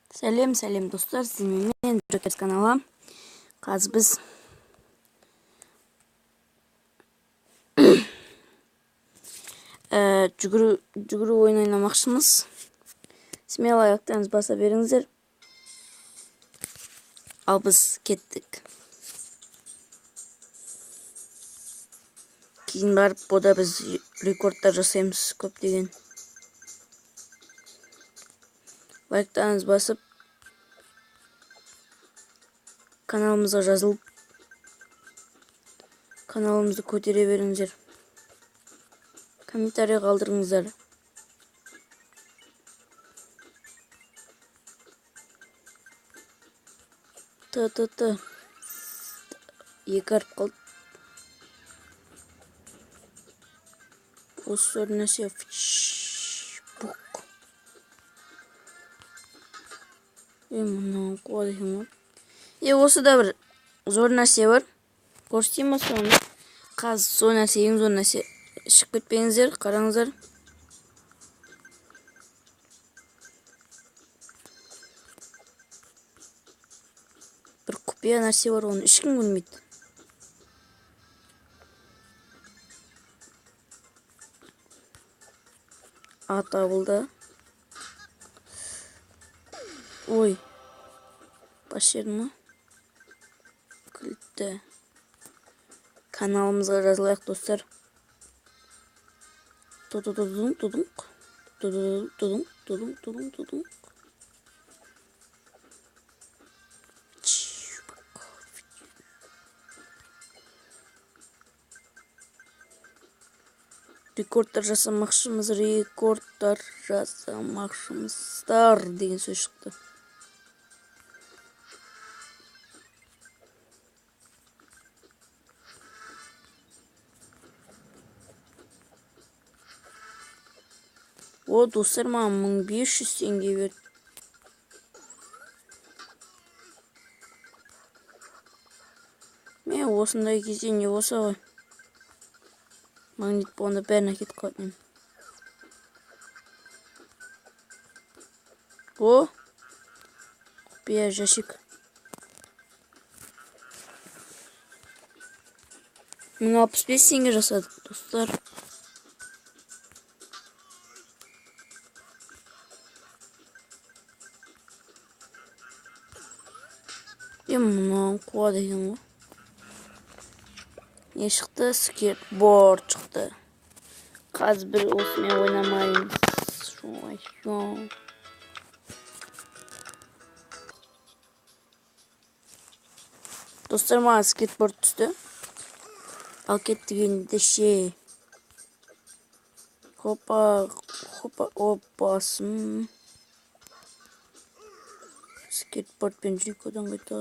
Сәлем, сәлем достар, сіздермен мен Джокерс каналы. Қазір біз жүгіру ойын ойнамақшымыз. Смело аяқтарыңыз баса беріңіздер. Ал біз кеттік. Кейін барып бода біз рекордтар жасаймыз көптеген. Лайктарыңыз басып, каналымызға жазылып, каналымызды көтере беріңіздер. Комментарий қалдырыңыздар. Т, Т, Т. Екі әріп қалды. Осы нәрсе. Бук. Мынау қуады екен ғой. Осы да бір зор нәрсе бар. Көрсетейін ба соны? Қазір зор нәрсе, ең зор нәрсе. Шығып кетпеңіздер, қараңыздар. Бір құпия нәрсе бар, оны ешкім көрмейді. А табылды. Ой, бас жерді ма? Күлді. Каналымызға жазылайық, достар. Ту-ту-ту-тудың, тудың. Ту-ту-ту-тудың, тудың, тудың, тудың. Рекордтар жасамақшымыз, рекордтар жасамақшымыздар деген сөз шықты. О, достар, маған 1500 теңге берді. Мен осындай кезде не болса ғой. Магнит болғанда бәрін әкетіп қалатын едім. О, құпия жәшік. 1065 теңге жасадық, достар. Мынау қуады екен ғой. Не шықты? Скейтборд шықты. Қазір бір осымен ойнамаймыз. Достар, маған скейтборд түсті. Ал кеттік ендеше. Хопа, хопа, опасым. Скейтбордпен жүрейік одан қайта.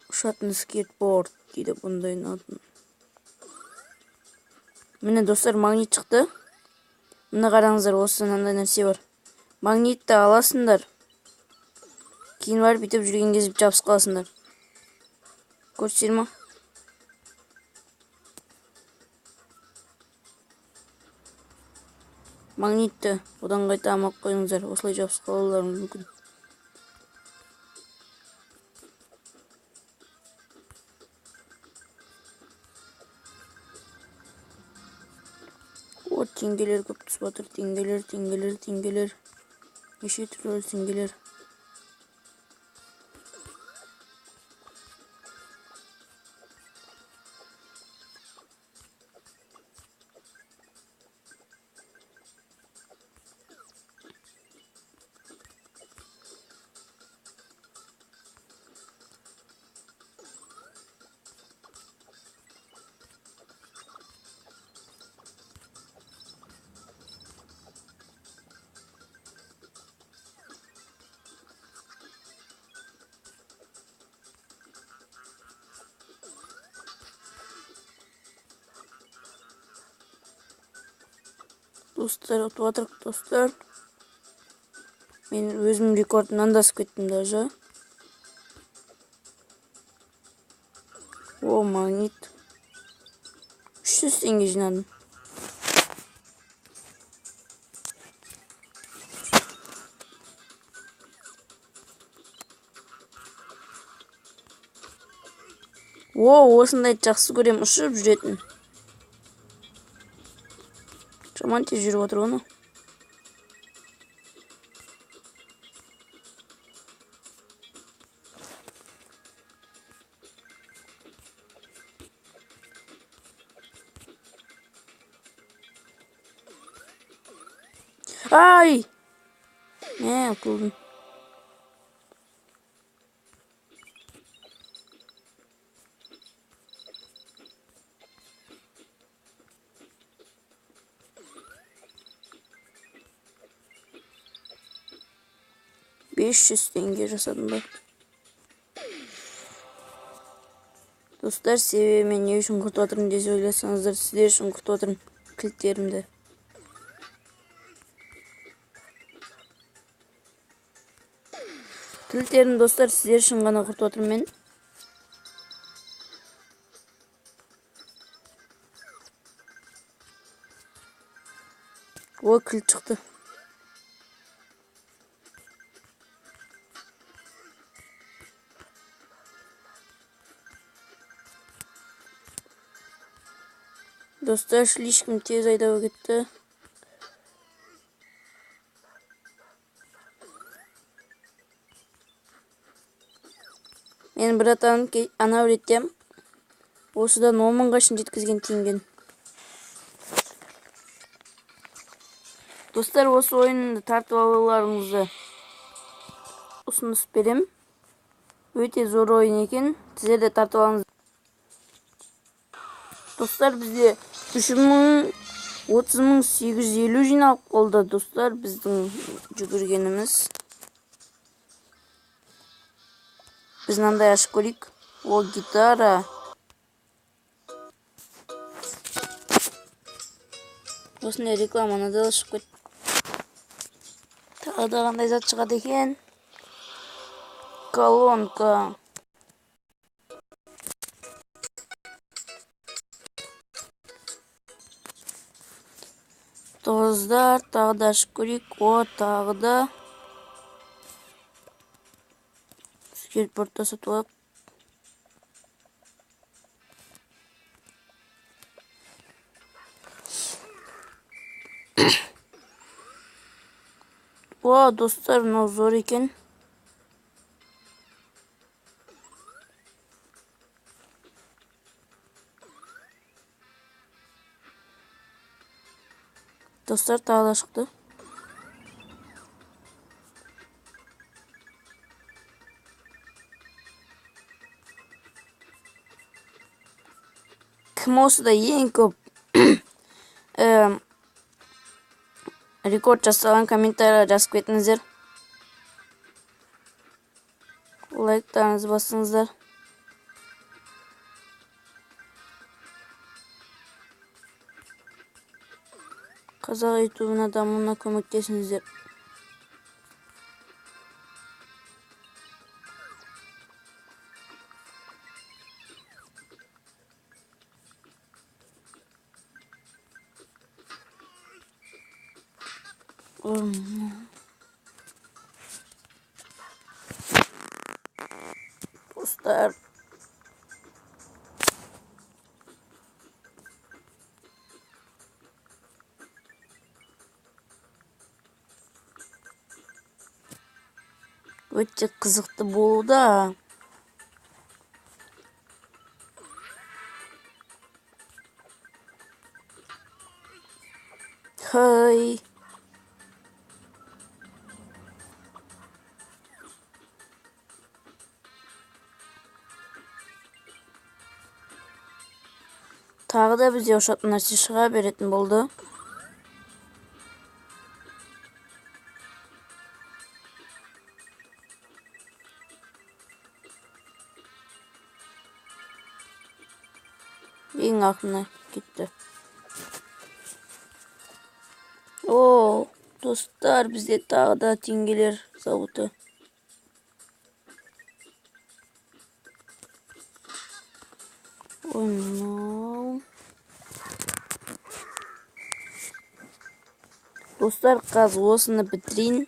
Ұшатын скейтборд дейді бұндайдың атын. Міне, достар, магнит шықты. Міне қараңыздар, осы мынандай нәрсе бар. Магнитті аласыңдар. Кейін барып бүйтіп жүрген кезде жабысып қаласыңдар. Көрсетер ма? Магнитті одан қайта алмай қойыңыздар. Осылай жабысып қалуларыңыз мүмкін. О, теңгелер көп түсіп жатыр. Теңгелер, теңгелер, теңгелер. Неше түрлі теңгелер. Достар, ұтып жатырық, достар. Мен өзім рекордымнан да асып кеттім даже. О, магнит. 300 теңге жинадым. О, осындайды жақсы көрем, ұшып жүретін. Жаман тез жүріп отыр оны. Ай! Не, ұтылдым. 500 теңге жасадым ба? Достар, себебі мен не үшін құртып жатырмын десе ойласаңыздар, сіздер үшін құртып жатырмын кілттерімді. Кілттерімді, достар, сіздер үшін ғана құртып жатырмын мен. О, кілт шықты. Достар, слишком тез айдап кетті. Менің братаным анау ретте осыдан 10 мыңға шейін жеткізген теңгені. Достар, осы ойынды тартып алуларыңызды ұсыныс берем. Өте зор ойын екен. Сіздер де тартып алыңыз. Достар, бізде 3 030 850 жиналып қалды. Достар, біздің жүгіргеніміз. Біз мынандай ашып көрейік. О, гитара. Осындай рекламаны да шығып кетті. Тағы да қандай зат шығады екен? Колонка. Достар, тағы да ашып көрейік. О, тағы да. Скейтбордта сатып алайық. О, достар, мынау зор екен. Достар, тағы да шықты. Кім осыда ең көп рекорд жасаған, комментарийға жазып кетіңіздер. Лайктарыңызды басыңыздар. Қазақ ютубына дамуына көмектесіңіздер. Достар, өте қызықты болуда. Хай. Тағы да бізде ұшатын нәрсе шыға беретін болды. Ең ақырына кетті. О, достар, бізде тағы да теңгелер зауыты. Ой, мынау. Достар, қазір осыны бітірейін.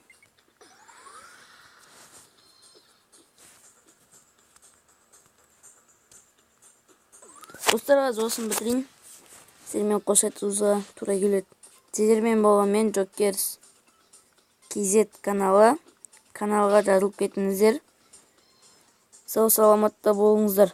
Достар, қазір осыны бітірейін, сіздермен қош айтуымызға тура келеді. Сіздермен болған мен, Джокерс KZ каналы. Каналға жазылып кетіңіздер. Сау саламатта болыңыздар.